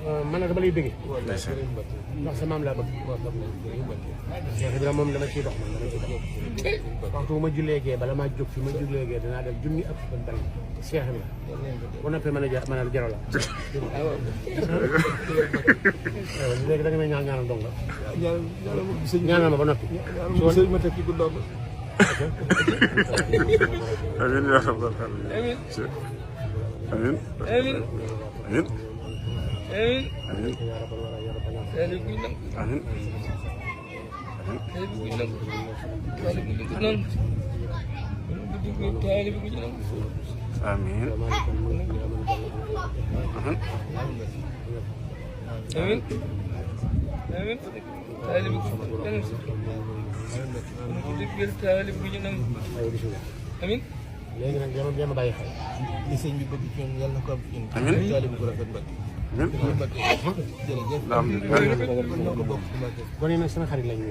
man nag dama lay bëgg. ndax sa maam laa bëgg. Cheikh Ibrahima moom dama ciy dox man dama ciy dox. waxtu bu ma jullee gee bala maa jóg fi ma jullee gee danaa def junni ak fan bari Cheikh Ibrahima. bu noppee mën a jaro la. léegi da nga may ñaanal dong la. ñaanal ma ba noppi. sëñ ma tekki du doom. amiin yaa rabbal aalamiin. amiin. amiin. amiin. amiin. amiin. amiin. léegi nag jéem a bàyyi xel. li sëñ bi bëgg ci ñun yàlla na ko am ci ñun. amiin. taalibe bu rafet Mbacke. amiin. jërëjëf. alhamdulilah. kon ñoo ko bokk ci Mbacke. kon nag seen xarit lañu.